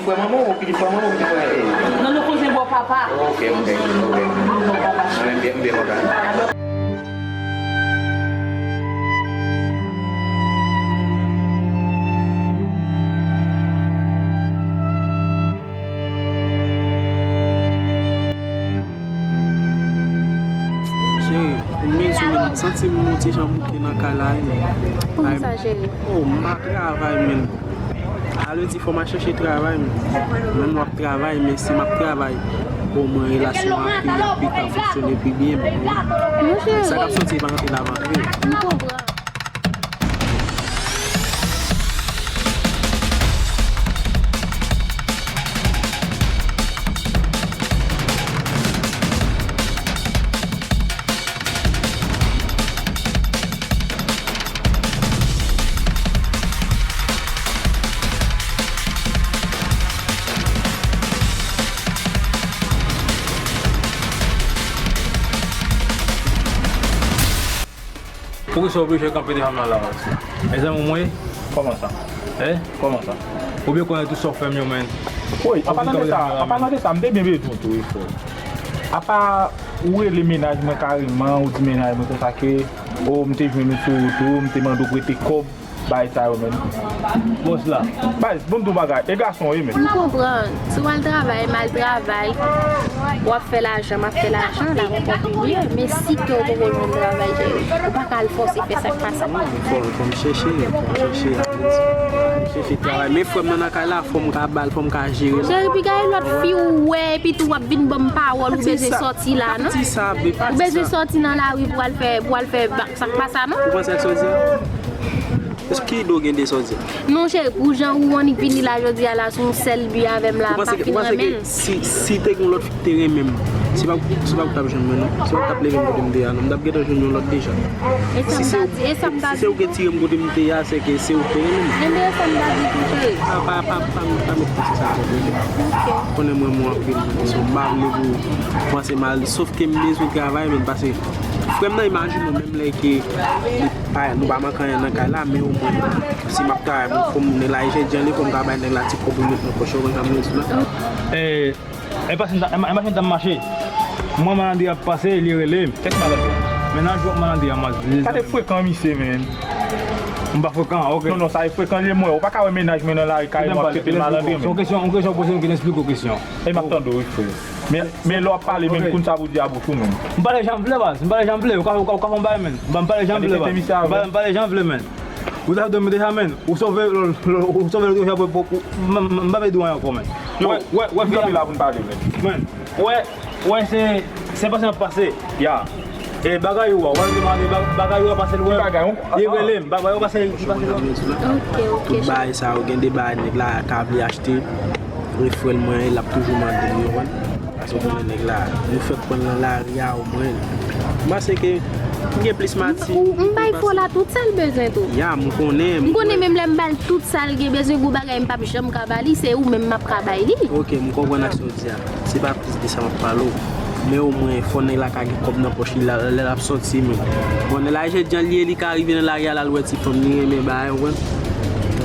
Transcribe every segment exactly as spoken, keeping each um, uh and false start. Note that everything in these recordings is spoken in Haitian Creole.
Frè manman w, pitit frè manman w, pitit frè, eh. Non, nou kouzen bò papa. Ok, ok, ok. Bò papa. Mwen menm byen, m byen kontan. Cheri, m bezwen, m santi m yon ti jan bouke nan kay la, wi, men. Poukisa, cheri? Oh, m pa travay, men. Sa vle di fò m al chèche travay, men. Menm w ap travay, men si m ap travay, omwen relasyon an ap pi, ap pi ka fonksyone pi byen, men. Non, cheri. Sa k ap soti pa rantre la, va rantre. M konprann. Poukisa w oblije kanpe devan m la, la, konsa? Mezanmi, mwen, kòman sa? Eh? Kòman sa? Ou byen konnen tout sa w fè m yo, men. Wi, an palan de sa, an palan de sa, m te byen bezwen w tou, wi, frè. Apa ou rele mennaj mwen kareman, ou di mennaj mwen konsa ke, o, m te jwenn ou sou wout ou, m te mande w prete kòb, bagay sa yo, men. Bòs la. Baz, bon, m di w bagay, e gason w ye, men. M konprann. Si w al travay, m al travay, w ap fè lajan, m ap fè lajan, la, w ap kontribye. Men si ke w poko jwenn travay, cheri, ou pa ka al fòse fè sa k pa sa. Non, fò, fò m chèche, fò m chèche, fò m chèche travay. Men frè m nan nan kay la, fò m ka ba l, fò m ka jere l. Cheri, piga e lòt fi ou wè, epi tou w ap vin ban m pawòl, ou bezwen sòti la, non? Ou bezwen sòti nan lari pou al fè, pou al fè ba-, sa k pa sa, non? Ou panse ak sa w di a? Èske ki do gen de sa w di a? Non, cheri, pou jan ou annik vini la jodi a la, se yon sèl bi avè m la, m pa fin renmen l. Si, si te gen yon lòt fi ki te renmen m, se pa, se pa pou t ap jwenn mwen, non. Se pa pou t ap leve m kote m te ye a, non. M t ap gentan jwenn yon lòt deja. E sa m ta di, e sa m ta di. Si se ou ki tire m kote m te ye a, se ke se ou ki te renmen m. Enben, e sa m ta di tou, cheri. Pa, pa, pa, pa, pa met panse sa nan tèt ou. Ok. Konnen mwen, mwen anpil, so m pa vle pou panse mal, sof ke m bezwen travay, men pase frè m nan, imajine w, menm lè ke li pa, nou pa manke anyen nan kay la, men omwen, si m ap travay, fò m, nèg la, e jèdjan li, fò m ka bay nèg la ti kòb pou l met nan pòch, ou konn sa m vle di la? Eh, e pa si m ta, e pa si m ta mache. Mwen, malandri ap pase, li rele m. Kèk malandri? Mennaj ou ak malandri a, malandri. Sa te frekan, misye, men. M pa frekan, ok. Non, non, sa e frekan, li mwen. Ou pa ka wè mennaj mwen nan lari, kareman, ap trete l malandri, men. Se yon kesyon, yon kesyon w poze m ki n eksplike w kesyon. E m ap tande w, wi, frè. Men, men lè w ap pale, men, kounsa pou di a bouch ou, men. M pale jan m vle, baz. M pale jan m vle. Ou ka, ou ka, ou ka fè yon bagay, men. M pale jan m vle, baz. M pale, m pale jan m vle, men. Ou ta fè deja, men. Ou sove, ou sove l deja, m, m, m pa vle di anyen ankò, men. Wè, wè, wè, vin kanpe la pou n pale, men. Men, wè, wè, se, se pase m ap pase. Ya. E bagay ou a, wè, se mande ba-, bagay ou a pase l, wè. Ki bagay, ou? Li rele m, bagay ou pase, li pase l. Ok, ok. Tout bagay sa yo, gen de bagay nèg la ka vle achte. Refrè l mwen, l ap toujou mande m, ou konprann? Paske w konnen nèg la, nou fèk pran l nan lari a, omwen. M panse ke m gen plis mati. M, m bay fò la tout sa l bezwen tou. Ya, m konnen, m konnen. Menm lè m ba l tout sa l gen bezwen, gon bagay m p ap janm ka ba li, se ou menm m ap ka bay li. Ok, m konprann ak sa w di a. Se pa plis de sa m ap pale w. Men omwen, fò nèg la ka gen kòb nan pòch li, lè, lè l ap sòti, men. Bon, nèg la, jèdjan li ye, li ka rive nan lari a, l al wè ti fanm li renmen bagay, ou konprann?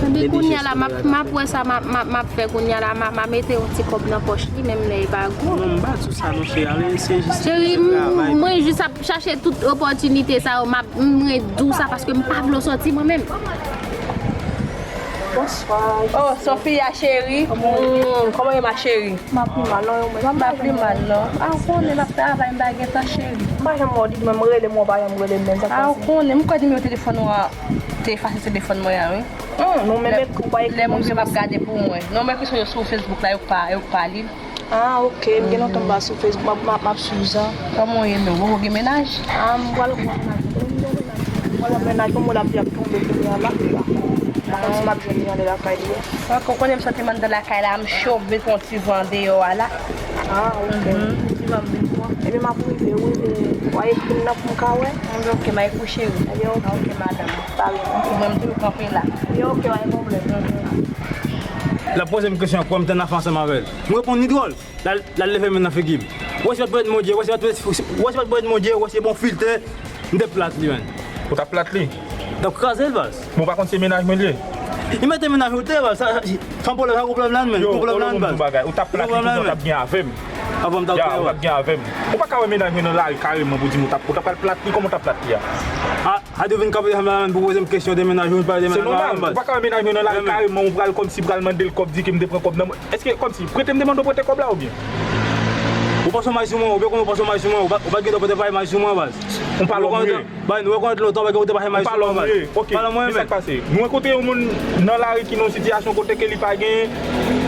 Ebyen, kounye a la, m ap, m ap wè sa m ap, m ap, m ap fè kounye a la, m a, m a mete yon ti kòb nan pòch li, menm lè e pa gwo. Non, m pa di w sa, non, cheri, ale, se jis travay. Cheri, m, mwen jis ap chache tout opòtinite sa yo, m ap, mwen di w sa, paske m pa vle w sòti mwen menm. Bonswa. Oh, Sofia, cheri. Mm, kòman ye, ma chérie? M ap pi mal, non, yo, mwen. M pa pi mal, non. A, ou konnen m ap travay, m pa gen tan, cheri. M pa janm wè w, di mwen, m rele m, ou pa janm rele m, menm sa. A, ou konnen, m kwè nimewo telefòn ou a, te efase telefòn mwen an, wi. Hmm, non, men, men, ou pa ekri. Lè moun yo m ap gade pou mwen. Non, men ki sou Facebook la, yo pa, yo pa li. Ah, ok, m gen lontan m pa sou Facebook, m ap, m ap, m ap swiv jan. Kòman w ye, men? Ou poko gen mennaj? Ah, m pral wè mennaj. M pral wè mennaj, bon, mwen ap di ap tonbe kounye a la. M pa konn si m ap jwenn li anlè lakay li. Ok, ou konnen m soti m anndan lakay la, m cho, m bezwen yon ti van andeyò a la. Ah, ok. Mhm, ti van m vin pran. Ebyen, m ap rive, wi, men w a ekri m nan pou m ka wè? Ebyen, ok, m a ekri w, cheri. Ebyen, ok. Ah, ok, madanm. Pa gen. Ok, mwen, m toujou kanpe la. Ebyen, ok, pa gen pwoblèm. Mhm. L ap poze m kesyon, kwè m te nan afè ansanm avè l. M reponn li dwòl. L al, l al leve men nan figi m. Wè si pa t pou èdmi w di, wè si pa t pou, wè si pa t pou èdmi w di, wè si bon filtè, m te plat li, menn. Ou t ap plat li? M t ap kraze l, baz. Men w pa konn se mennaj mwen li ye? Li mete mennaj ou te, baz. Sa, sa, san pwoblèm, sa pwoblèm la, menn. Yo, pwoblèm la, baz. Ou t ap plat li, kounya w t ap gen avè m. Avan m t ap gen avè m. Ou pa ka wè mennaj mwen nan lari kareman pou di m ou t ap, ou t ap pral plat li, kòman w t ap plat li a? A, a di w vin kanpe devan m la, menn, pou poze m kesyon de mennaj ou, pale de mennaj ou, baz. Se nòmal, ou pa ka wè mennaj mwen nan lari kareman, ou pral kòmsi pral mande l kòb, di ke m te pran kòb nan men. Èske kòmsi, prete m te mande w prete kòb la oubyen? Ou pase may sou mwen, oubyen kòman ou pase may sou mwen, ou pa, ou pa t gen dwa pote may sou mwen, baz. Ou pa lòm ou ye. Bay, nou rekonèt lontan, bagay ou te pa fè may sou mwen, baz. Ok, men sa k pase? Nou rankontre yon moun nan lari ki nan yon sitiyasyon kote ke li pa genyen,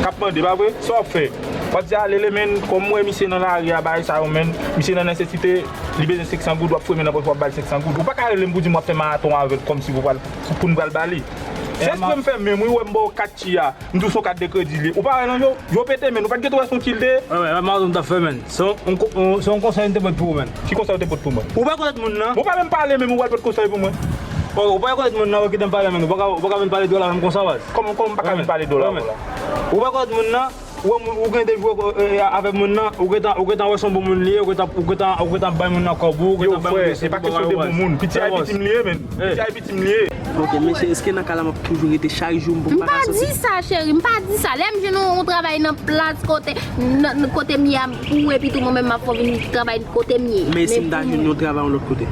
k ap mande, pa vre? Sa w ap fè? W ap di, "Ale, le, menn, kòm m wè misye nan lari a, bagay sa yo, menn, misye nan nesesite, li bezwen senk san goud, w ap fouye men nan pòch, w ap ba l senk san goud." Ou pa ka rele m pou di m w ap fè maraton avè l kòmsi pou pral, pou, pou n pral ba li. Se espre m fè menm, wi, ou wè m ba w kat chi a. M di w se yon kat de kredi li ye. Ou pa wè nan je w? Je w pete, menn. Ou pa t gentan wè se yon ti l te ye? Wè, wè, wè, m a di w m t ap fè, menn. Se yon, yon ko-, yon, se yon konsèy m te pot pou ou, menn. Ki konsèy ou te pot pou mwen? Ou pa rekonèt moun nan? Ou pa menm pale, menm ou pral pot konsèy pou mwen? Wè, ou pa rekonèt moun nan, wè, kite m pale, menn. Ou pa ka, ou pa ka vin pale dòla avè m konsa, baz. Kòman, kòman m pa ka vin pale dòla avè w la? Ou pa rekonèt moun nan? Ou wè moun, ou gen de jou, e, e, avè moun nan, ou gentan, ou gentan wè se yon bon moun li ye, ou gentan, ou gentan, ou gentan bay moun nan kòb ou, ou gentan bay moun resèt pou bagay ou, baz. Yo, frè, se pa kesyon de bon moun. Piti a piti m li ye, menn. Piti a piti m li ye. Ok, mesye, èske nan ka la m ap toujou rete chak jou m pou m pa ka soti? M pa di sa, cheri, m pa di sa. Lè m jwenn yon, yon travay nan plas kote, nan, nan kote m ye a, pou epi tou mwen menm m ap fè w vin travay kote m ye. Men si m ta jwenn yon travay yon lòt kote?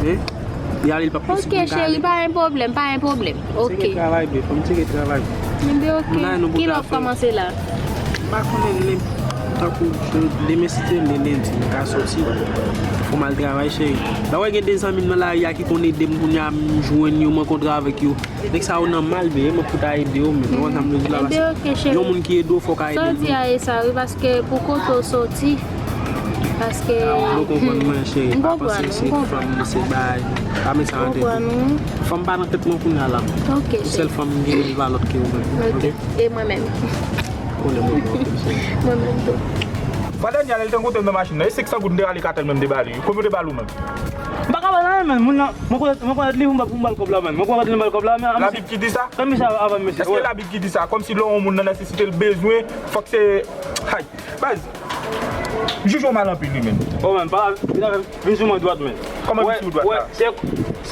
Hein? Y ale, l p ap posib pou m ka ale. Ok, cheri, pa gen pwoblèm, pa gen pwoblèm. Ok. Tcheke travay, bro, fò m tcheke travay. Ebyen, ok. Ki lè w ap kòmanse la? M pa konnen, men tankou demen si Dye vle, lendi, m ka soti. Fò m al travay, cheri. Ba wè, gen de zanmi m nan lari a ki konn ede m, kounye a m jwenn yo, m rankontre avèk yo. Nèg sa yo nan mal, men e mwen pou ta ede yo, men ou konn sa m vle di la, paske yon moun ki ede w, fò w ka ede l tou. Sa w di a e sa, wi, paske pou kote w soti, paske... Ah, ou konprann mwen, cheri, pa panse se fanm, se bay, pa met sa nan tèt ou. Fanm pa nan tèt mwen kounye a la. Ok, cheri. Yon sèl fanm m gen, li pa lòt ke ou menm. Ok. E mwen menm? Mwen menm tou. Fwa dènye a, lè l te rankontre m nan machin nan, e senk san goud m te rale katèl mwen, m te ba li. Konbyen w te ba l ou menm? M pa ka ba l anyen, menn. Moun nan, mwen konèt, mwen konèt li pou m ba, pou m ba l kòb la, menn. Mwen konèt li, m ba l kòb la, men... Labib ki di sa? Fè misye avè m, mesye. Èske Labib ki di sa? Kòmsi lè yon moun nan nesesite, l bezwen, fòk se... Hay, baz. Jij ou mal anpil, wi, menn. Oh, menn, pa vin avè m, vin sou mwen dwat, menn. Kòman vin sou dwat la? Wè, se,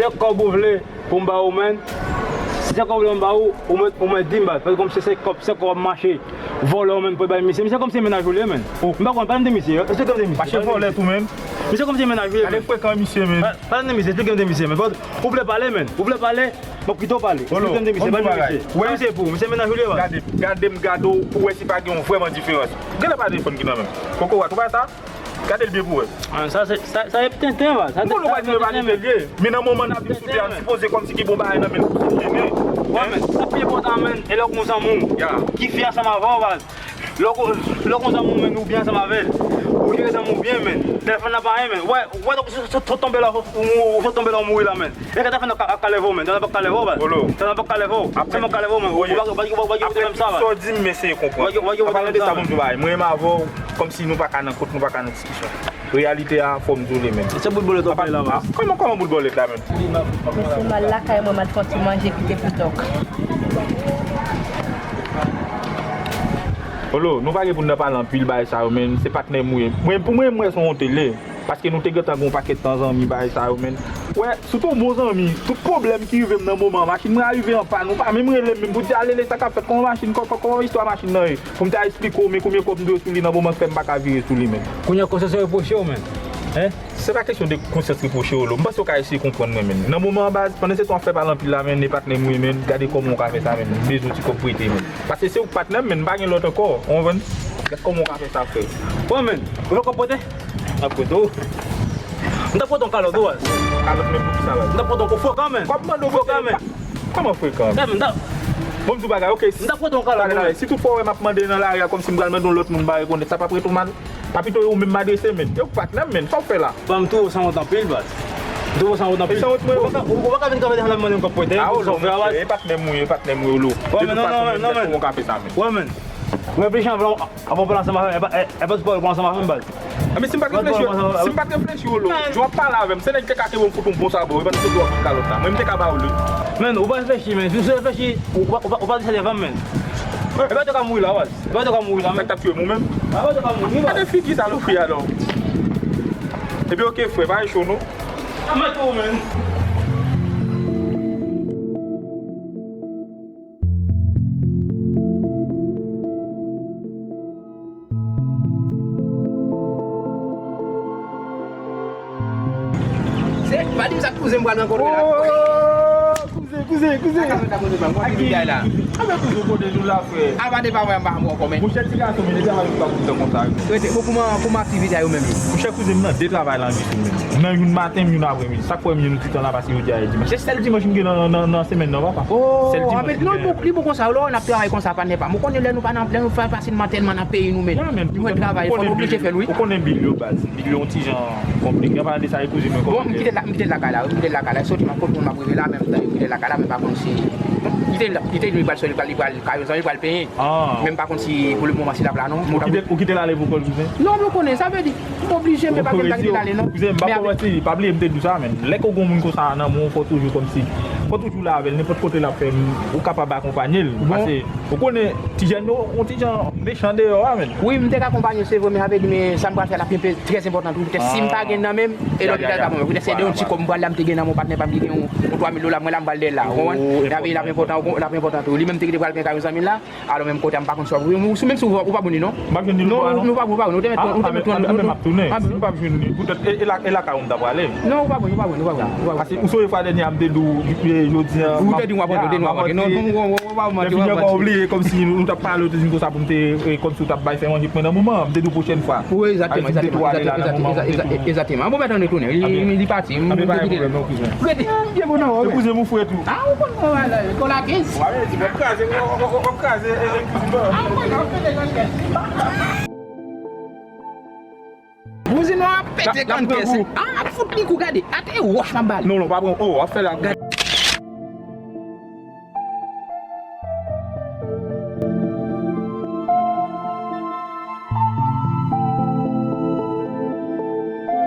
se kòb ou vle pou m ba ou, menn. Si se kòb ou vle m ba ou, ou mèt, ou mèt di m, baz. Paske kòm se, se kòb, se kòb mache. Vòlè w, menn, pou bay misye. Misye kòm se mennaj ou li ye, menn. M pa konn, pale m de misye. Èske kòm se misye? Mache vòlè tou, menn. Misye kòm se mennaj ou li ye, menn. Gade frekan misye, menn. Pa, pale m de misye, esplike m de misye, menn. Ou vle pale, menn. Ou vle pale, m ap kite w pale. Esplike m de misye, pale m de misye. Misye pou ou, misye mennaj ou li ye, baz. Gade, gade m, gade w pou w wè si pa gen yon vrèman diferans. Gade pa telefòn ki nan men m. Kokorat, ou pa sa? Gade l byen pou wè. Ah, sa se, sa, sa e tenten, baz. Sa... M konnen w pa di l e pa tenten, men li ye. Men nan moman n ap viv sou tè a, sipoze kòmsi gen bon bagay nan men l pou soutyen li. Wè, men, sa pi enpòtan, men, e lè w gen yon zanmi w ki fè ansanm avè w, baz. Lè w gen, lè w gen yon zanmi w, men, ou byen ansanm avè l. Ou jere zanmi w byen, men. Telefòn nan pa anyen, men. Wè, wè, tankou si w sot tonbe la, ou, ou sot tonbe la, ou mouri la, men. E ka telefòn nan ap ka leve w, men. Telefòn nan ap ka leve w, baz. Telefòn nan ap ka leve w. Telefòn ap ka leve w, men. Ou pa, ou pa, ou pa, ou pa gen pwoblèm sa, baz. Sa w di m, men se konprann. Ou pa gen, ou pa gen pwoblèm sa, baz. Mwen renmen avè w. Kòmsi nou pa ka nan kont, nou pa ka nan diskisyon. Reyalite a, fò m di w li menm. Se bout bòlèt w ap bay la, baz. Kòman, kòman bout bòlèt la menm? Mesye, m al lakay mwen, m al fè yon ti manje, kite pou tòk. Olo, nou pa gen pou n nan pale anpil bagay sa yo, men se patnè m ou ye. Mwen, pou mwen, mwen se yon tele. Paske nou te gentan gen yon pakèt tan zanmi, bagay sa yo, men. Wè, sitou yon bon zanmi, tout pwoblèm ki rive m nan moman, machin mwen a rive an pàn, ou pa menm rele m menm pou di, "Alele, sa k ap fèt, kòman machin, kò-, kò-, kòman istwa machin nan ye?" Pou m ta esplike w, men konbyen kòb m dwe sou li nan moman k fè m pa ka vire sou li, men. Kounye a konsyans ou repwoche w, men. Hein? Se pa kesyon de konsyans repwoche w, lo. M panse w ka eseye konprann mwen, men. Nan moman an, baz, pandan se tan w ap fè pale anpil la, men, e patnè m ou ye, men, gade kòman w ka fè sa, men. M bezwen yon ti kòb prete, men. Paske se ou k patnè m, men, m pa gen lòt ankò. Ou konprann? Gad kòman w ka fè sa, frè. Bon, men, ou fè kòb prete? N ap prete w. M t ap prete w yon kalòt, ou wè. Kalòt, men, pou ki sa, baz? M t ap prete w yon frekan, men. Kòb mande w frekan, men. Kòman frekan? Gade, m t ap... Bon, m di w bagay, ok. M t ap prete w yon kalòt, men. Si tout fwa w wè m ap mande nan lari a, kòmsi m pral mande yon lòt moun ba rekonèt, sa p ap ret ou mal. Pa pito ou menm m adrese, men. E ou k patnè m, men. Sa w fè la? Ban m tou, ou sanwont anpil, baz. M tou, ou sanwont anpil. E sanwont mwen, ou pa ka, ou pa ka vin kanpe devan mwen mande m kòb prete, sa w fè a, baz. E patnè m ou ye, e patnè m ou ye, lo. De tout fason, men, m mèt fè w yon kafe sa, men. Wè, men. Reflechi anvan, anvan w pale ansanm avè m. E pa, e, e pa tout pawòl w pale ansanm avè m, baz. Anben, si m pa t reflechi, si m pa t reflechi, lo. Jan w ap pale avè m, se nèg te ka kenbe m fout yon bon sabò, e pa t fout yon kalòt la. Mwen, m te ka ba w li. Men, ou pa reflechi, men. Si w reflechi, ou pa, ou pa, ou pa di sa devan m, men. E pa t ka mouri la, baz. Epa, ou ka mouri la, men. Sa k t ap tiye m ou menm? Epa, ou ka mouri, baz. Gade figi salopi a, non. Epi, ok, frè, pa cho, non. Sa mèt ou, men. Di m sa kouzen m pral rankontre la. Oh, kouzen, kouzen, kouzen. Ak ki bagay la? Anben kouzen, kote nou la, frè? A pa de pa mwen, m pa mwen kòmè. Monchè, ti gason, men, travay ou pa kontan konsa. Rete, bon, kouman, kouman aktivite a yo menm yo? Monchè, kouzen, m nan de travay la, an Giyàn menm. Nan youn maten, youn aprèmidi. Sa k fè m youn ti tan la, paske jodi a e dimanch. Se sèl dimanch m gen nan, nan, nan semèn nan, papa. Oh, sèl dimanch m gen. Non, li bon, li bon konsa, lò n ap travay konsa, patnè pa m. Ou konnen lè nou pa nan, lè nou fè fasilman tèlman nan peyi nou, men nou jwenn travay, fò nou oblije fè l, wi. Ou konnen bil yo, baz. Bil yo yon ti jan konplike. An palan de sa, e kouzen mwen kòmè. Bon, m kite la, m kite l lakay la, wi, m kite l lakay la. Soti m ap kot moun m ap rive la, menm tan, m kite l lakay la, men pa konn si, kite l, kite l, li pral sòti, li pral, li pral kay yon zanmi, li pral penyen. Ah. Men m pa konn si pou le moman si l ap la non. Ou kite, ou kite l ale pou kòl, kouzen? Non, nou konnen, sa vle di, m oblije, men pa gen tan kite l ale non. Kouzen, m pa fè manti, pa bliye m te di w sa, men. Lè ke w gen yon moun konsa nan men w, fò toujou kòmsi, fò toujou la avè l, nenpòt kote l ap fè, ou kapab akonpanye l. Bon. Paske, ou konnen, ti jèn yo, yon ti jan mechan deyò a, men. Wi, m te ka akonpanye l, se vre, men sa vle di, men sa m pral fè la, pi enpè, trè enpòtan tou. Poutèt si m pa gen nan men m, e lòt li pral pa bon. Poutèt se de yon ti kòb m pral la, m te gen nan men yon patnè pa m ki gen yon, yon twa mil dola, mwen la m pral dèyè l la, ou konprann? Men avè l ap enpòtan, l ap enpòtan tou. Li menm te gentan pral pran kay yon zanmi l la, alò menm kote a m pa konn si w ap, ou, menm si ou, ou pa abone non. M pa jwenn li non, non, non, ou pa abone, ou te mèt, ou te mèt tounen. Ah, men m ap tounen. Si m pa jwenn li, poutèt, e, e la, e lakay ou m ta prale. Non, ou pa abone, ou pa abone, ou pa abone, ou pa abone. Paske ou sonje fwa dènye a m te di w, e, jodi a, ou te di w w ap rankontre, ou te di w w ap rankontre. Non, non, ou pa manti, ou pa manti. Lè fini ankò, ou bliye, kòmsi nou, nou t ap pale, ou te di m konsa pou m te, e, kòmsi ou t ap bay fè manje pou mwen nan moman an, m te di w pwochèn fwa. Wi, egzakteman, egzakteman, egzakteman. An bon, men tann retounen. Li, li pati, m te kite. Rete, m byen bon nan wè. Se kouzen m ou frè tou. Ah, ou konn mwen wè la, kòl a kenz. W ap kraze, w ap kraze, e, e, kouzen. Ah, ou konn mwen pete nan kèt. Kouzen nou ap pete nan kèt. Ah, ap fout li kou gade. Ate wòch m ap ba li. Non, non, pa pran. Oh, w ap fè la. Gade.